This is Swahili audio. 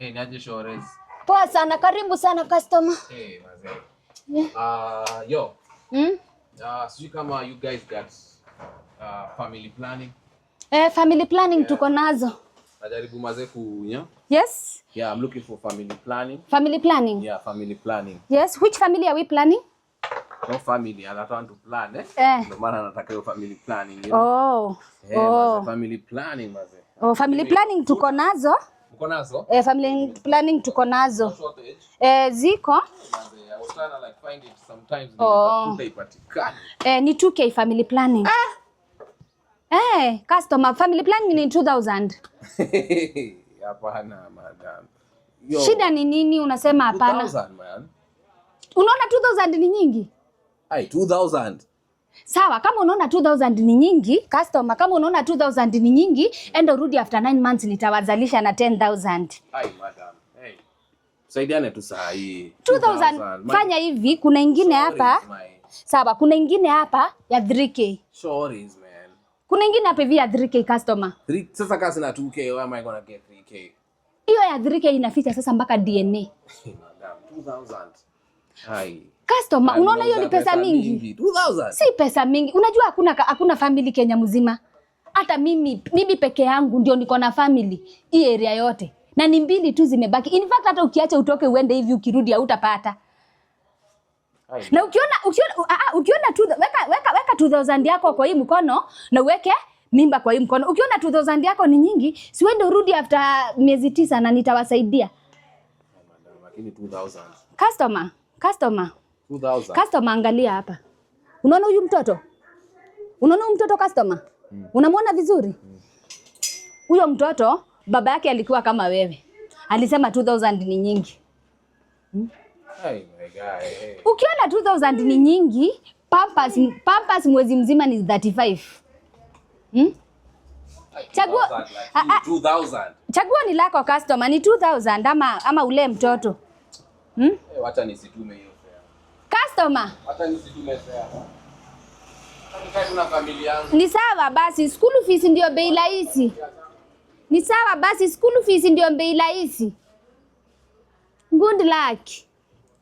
Hey, niaje Shores? Poa sana, karibu sana customer. Hey, mazee. Yo. Sijui kama you guys got family planning. Eh, family planning tuko nazo. Najaribu mazee ku, yeah? Yes? Yeah, I'm looking for family planning. Family planning. Yeah, family planning. Yes, which family are we planning? No family, I want to plan, eh? Eh. Ndio maana nataka hiyo family planning. Oh. Eh, Oh. mazee, family planning mazee. Oh, family planning tuko nazo. Mko nazo? Eh, family planning tuko nazo. Shortage. Eh, ziko. Mazee, I was trying to like find it sometimes, nimetafuta ipatikane. Eh, ni 2K family planning. Eh, customer, family planning ni 2000. Hapana, madam. Yo, Shida ni nini unasema hapana? 2000, man. Unaona 2000 ni nyingi? Ai, 2000. Sawa, kama unaona 2000 ni nyingi, customer, kama unaona 2000 ni nyingi, enda urudi after 9 months, nitawazalisha na 10,000. Ai, madam. Hey. Saidiane tu saa hii. 2000, fanya hivi, kuna ingine hapa. Sawa, kuna ingine hapa ya 3K. Stories, man. Kuna ingine hapa hivi ya 3K, customer. Three, sasa kasi na 2K, where am I gonna get 3K? Hiyo ya 3K inaficha sasa mpaka DNA. Hey, madam, 2000. Ai. Customer, unaona hiyo ni pesa mingi? 2000. Si pesa mingi. Unajua hakuna family Kenya mzima. Hata mimi peke yangu ndio niko na family hii area yote. Na ni mbili tu zimebaki. In fact, hata ukiacha utoke uende hivi, ukirudi hautapata. Ai. Na ukiona tu, weka 2000 yako kwa hii mkono na uweke mimba kwa hii mkono. Ukiona 2000 yako ni nyingi, si uende urudi after miezi 9 na nitawasaidia. Madam, lakini 2000. Customer, customer. 2000. Customer, angalia hapa. Unaona huyu mtoto? Unaona huyu mtoto, customer? Unamwona vizuri? Huyo mtoto baba yake alikuwa kama wewe. Alisema 2000 ni nyingi. Hey, my guy. Hey. Ukiona 2000 ni nyingi, Pampers mwezi mzima ni 35. Chagua 2000, Ah, ah. 2000. Chaguo ni lako, customer, ni 2000 ama ule mtoto. Hey, wacha nisitume hiyo fare. Customer, Wacha nisitume fare. Wacha nikae tu na familia yangu. Ni sawa basi, school fees ndio bei rahisi. Ni sawa basi, school fees ndio bei rahisi. Good luck.